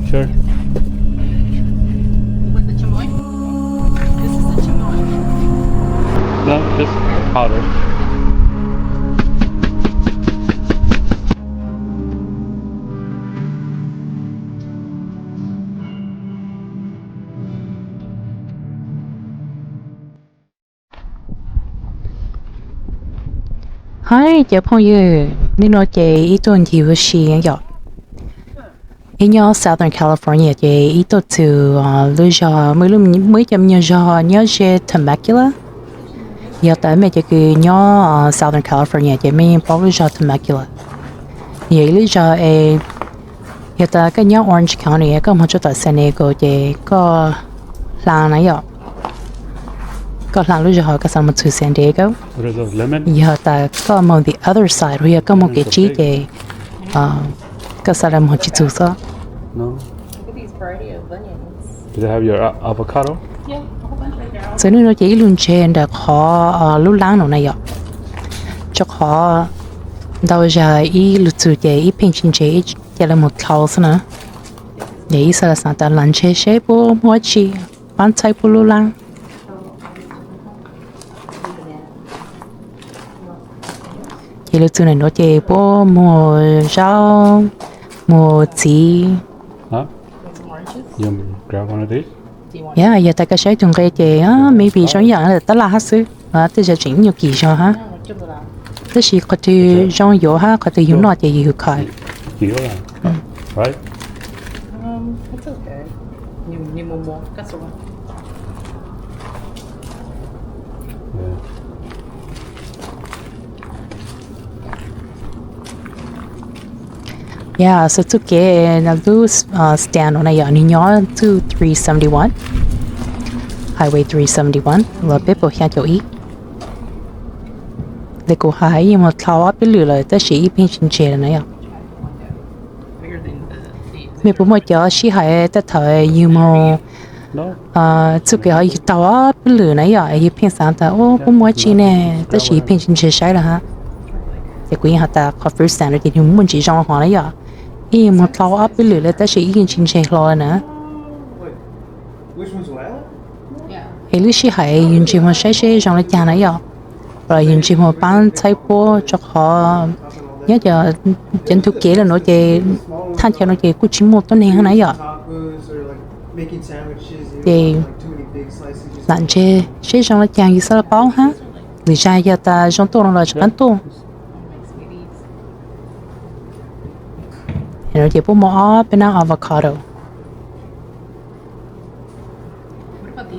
Sure. With the chamoy? This is the chamoy. No, just powder. Hi cov phooj ywg, hnub no ces ib tuaj ncig ua si yom. Ib nyob Southern California ces ib tuaj txug lub zog, muaj ib cov me nyuam zog nyob ze Temecula. Yog tas mej cov kws nyob Southern California ces mej yeej paub lub zog Temecula. Yog ib lub zog es yog tas koj nyob Orange County koj moog tsuj tom San Diego ces koj hla na yom. Koj hla lub zog koj xaav moog txug San Diego. Yog tas koj moog the other side, yog koj moog kev tsib ces koj xaav le moog tsi txug xwb. Txug hnub no ces ib lug ntseg ntawm qhov lub laab no na yom. Rua qhov ntau zag ib lug txug ces ib pheej tsi ntseg, ca le moog dlhau xwb na. Ces ib xaav le xaav tas lam ntseg seb puab muaj dlaab tsi paab txhawb puab lub laab. Ces lug txug ntawm nuav ces puab muaj zaub, muaj txiv. Yog tas koj saib tug nqe ces maybe zoo ib yaam tab laj hab xwb, tej zag tseem ib nyuag kim zog hab. Tab sis qhov twg zoo yuav hab qhov twg yug noj ces yug khaws. Yeah, so txuj kev lub stand no na yom, nwg nyob txuj three seventy one, Highway three seventy one, los peb puas xyaa caum ib. Le kuv has ib yeej moog dlhau ob peb lwm lawm tab sis ib pheej tsi ntseg lawm na yom. Mej puas muaj cov sib hais tej thaum yug moog txuj kev ho yug taug ob peb lwm na yom, yug pheej xaav tas puab muaj dlaab tsi ne, tab sis yug pheej tsi ntseg saib lawm hab. Ces kuv yeej has tas qhov fruit stand no ces nwg muaj ntsis zoo hov na yom, ib yeej moog dlhau ob peb lwm lawm tab sis ib yeej tsi ntseg hlo lawm na. Es lub sij hawm yug ntseg moog saib seb zoo le caag na yom, los yug ntseg moog paab txhawb puab rua qhov nyob cov ntug kev lawm nuav ces thaaj chaw no ces kuj tsi muaj tuab neeg hab na yom. Ces lam ntseg seb zoo le caag yug xaav le paub hab. Lwm zag yog tas zoo tuaj no los rov qaab tuaj. No ces puab muaj ob peb nab avocado.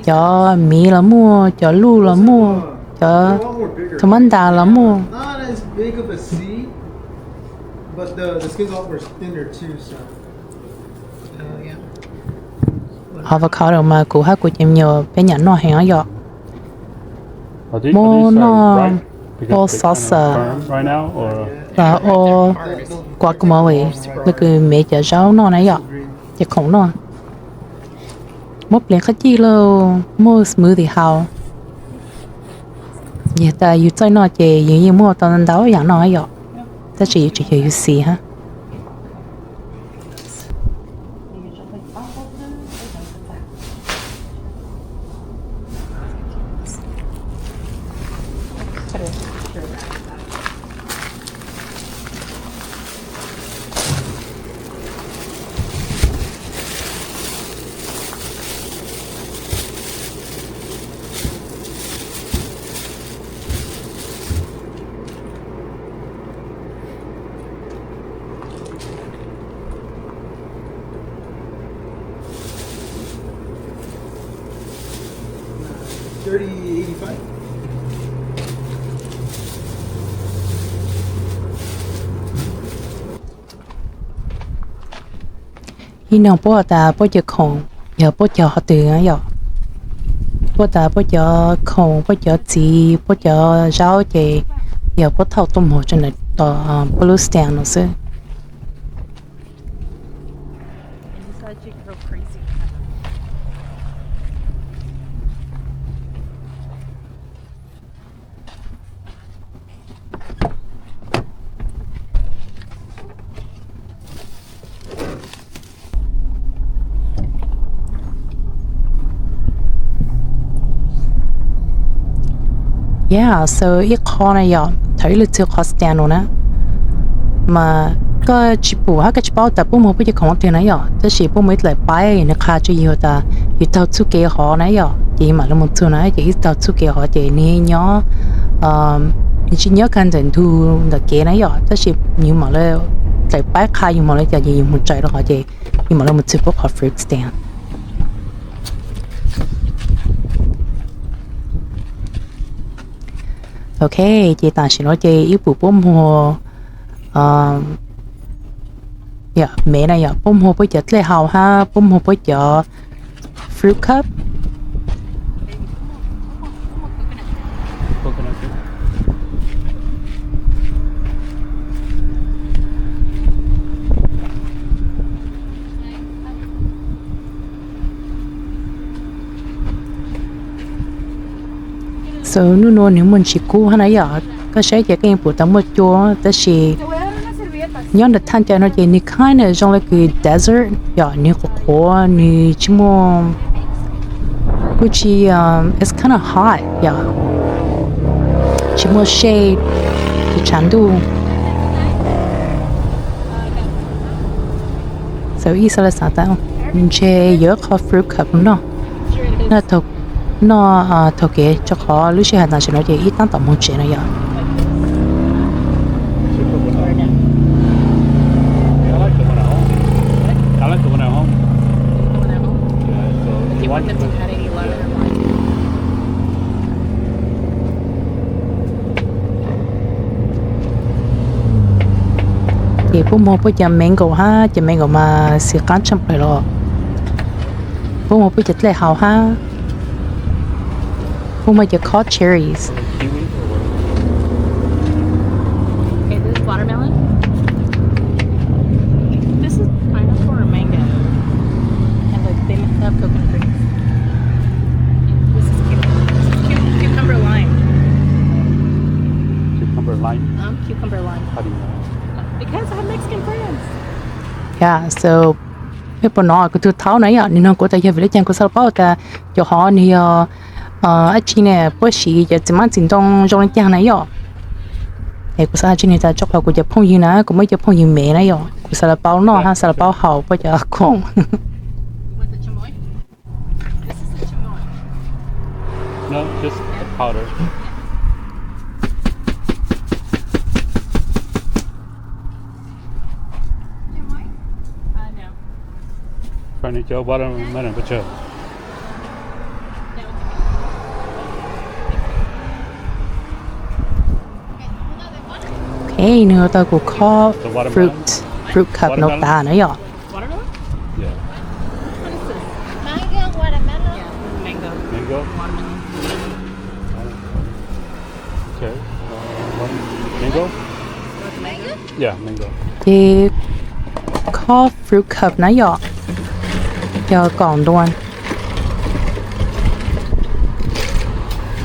Cov miv los muaj, cov luj los muaj, cov tha mab ntas los muaj. Avocado mas kuv hab kuv cov me nyuam peb nyaam noj heev yom. Muab noj ua salsa, los ua guacamole, lub kws mev cov zaub noj na yom, cov khoom noj. Muab pleev qhab cij lauj, muaj smoothie hau. Yog tas yug txawj noj ces yug yeej muaj tau ntau yaam noj yom, tab sis yug tseem yog yug xis hab. Ib nug puab tas puab cov khoom yog puab cog qhov twg yom? Puab tas puab cov khoom, puab cov txiv, puab cov zaub ces yog puab thauj tuaj moog rua ntawm puab lub stand no xwb. Yeah, so ib qho na yom, thaum ib leeg txhw qhov stand no na, mas koj tsis pum hab koj tsis paub tas puab muag puab cov khoom twg na yom, tab sis puab muaj ib dlaim paib nws qha tsua yus tas yus taug txuj kev hov na yom, ces yus mam li mus txug na, ces ib taug txuj kev hov ces nws nyob, nws tsis nyob kag ntawm ntug ntawm kev na yom, tab sis yus mam li, dlaim paib qha yus mam li cas ces yus mus txais rau hov ces yus mam li mus txug puab qhov fruit stand. Ok, ces tam sim no ces ib pum puab muag, yog mev na yom, puab muag puab cov dlej hau hab puab muag puab cov fruit cup. So nub nua nws muaj ntsis kub hab na yom, koj saib ces koj yeej pum tas muaj cua, tab sis nyob ntawm thaj caw no ces nws kinda zoo li kws desert yom, nws qhuav qhuav, nws tsis muaj, kuj tsis, it's kinda hot yom, tsis muaj shade, tsis tshav ntuj. So ib xav li xav tas ntshe yuav ib qho fruit cup noj, noj thaum kev, rau qhov lub sij hawm tam sim no ces ib tab tom moog tsev no yom. Ces puab muag puab cov mango hab, cov mango mas xwm qaab tshaj plaws los. Puab muag puab cov dlej hau hab. Puab muag cov cob cherries. Okay, this is watermelon. This is pineapple or mango? And like they mix up coconut drinks. This is cu- this is cu- cucumber lime. Cucumber lime? Um, cucumber lime. How do you know? Because I have Mexican friends. Yeah, so peb puas nov kuv tug thaub na yom, nws nug kuv tas yog vim le caag, kuv xav paub tas cov hov nws yog dab tsi ne, puab siv cov txiv maab txiv ntoo zoo le caag na yom. Es kuv xav has tsua nws tas rua qhov kuv cov phooj ywg na, kuv muaj ib cov phooj ywg mev na yom, kuv xav lawv paub noj hab xav lawv paub haus puab cov khoom. No, just powder. Trying to tell watermelon picture. Ok, nws tau kuv cob fruit, fruit cup no tas na yom. Watermelon? Yeah. What is this? Mango, watermelon? Yeah, mango. Mango? Watermelon. Okay. Uh, one mango? Mango? Yeah, mango. Ces cob fruit cup na yom, yog kaum ntuas.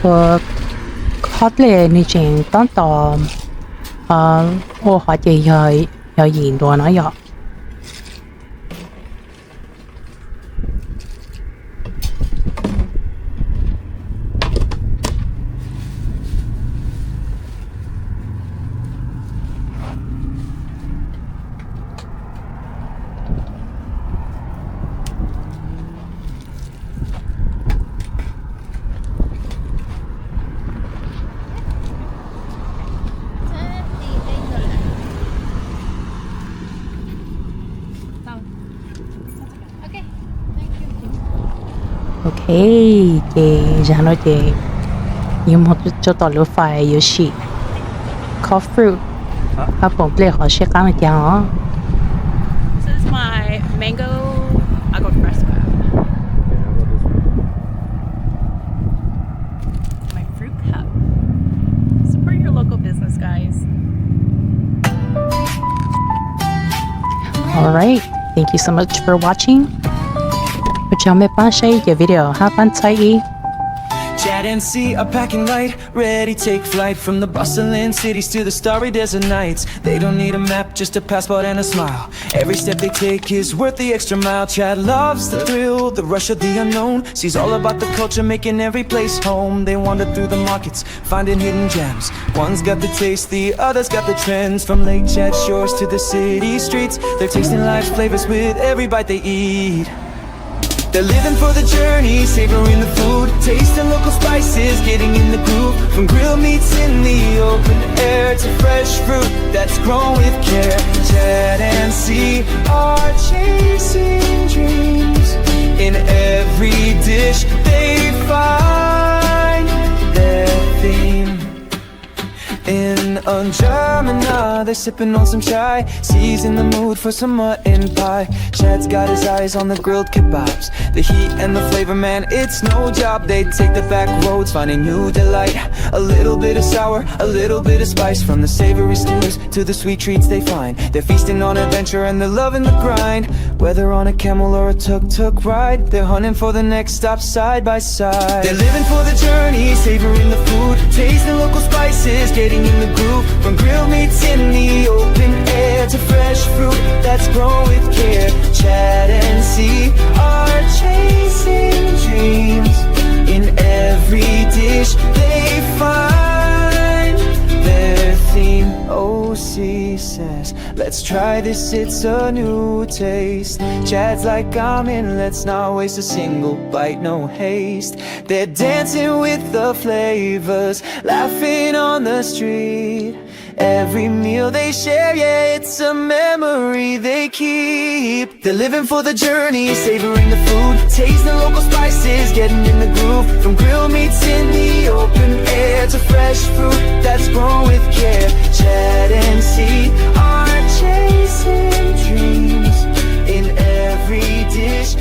Ua cob dlej nws tseem tab tom ua hov ces yog yim ntuas no yom. Ok, ces zag no ces yuav moog rua tom lub fais yuav sim cob fruit hab poom dlej hov seb qaab le caag os. This is my mango agua fresca. My fruit cup. Support your local business, guys. All right, thank you so much for watching. Ua tsaug mej paab saib ib video hab paab txhawb ib. Chad and C are packing light, ready take flight from the bustling cities to the starry desert nights. They don't need a map, just a passport and a smile. Every step they take is worth the extra mile. Chad loves the thrill, the rush of the unknown. C's all about the culture, making every place home. They wander through the markets, finding hidden gems. One's got the taste, the other's got the trends. From Lake Chad shores to the city streets, they're tasting life's flavors with every bite they eat. They're living for the journey, savoring the food, tasting local spices, getting in the groove. From grilled meats in the open air to fresh fruit that's grown with care. Chad and C are chasing dreams. In every dish they find their theme. In N'Djamena, they're sipping on some chai, C's in the mood for some mutton pie. Chad's got his eyes on the grilled kebabs. The heat and the flavor, man, it's no job. They take the back roads, finding new delight. A little bit of sour, a little bit of spice, from the savory stews to the sweet treats they find. They're feasting on adventure and they're loving the grind. Whether on a camel or a tuk-tuk ride, they're hunting for the next stop side by side. They're living for the journey, savoring the food, tasting local spices, getting in the groove. From grilled meats in the open air to fresh fruit that's grown with care. Chad and C are chasing dreams. In every dish they find their theme. O C says, let's try this, it's a new taste. Chad's like, I'm in, let's not waste a single bite, no haste. They're dancing with the flavors, laughing on the street. Every meal they share, yeah, it's a memory they keep. They're living for the journey, savoring the food, tasting local spices, getting in the groove. From grilled meats in the open air to fresh fruit that's grown with care. Chad and C are chasing dreams. In every dish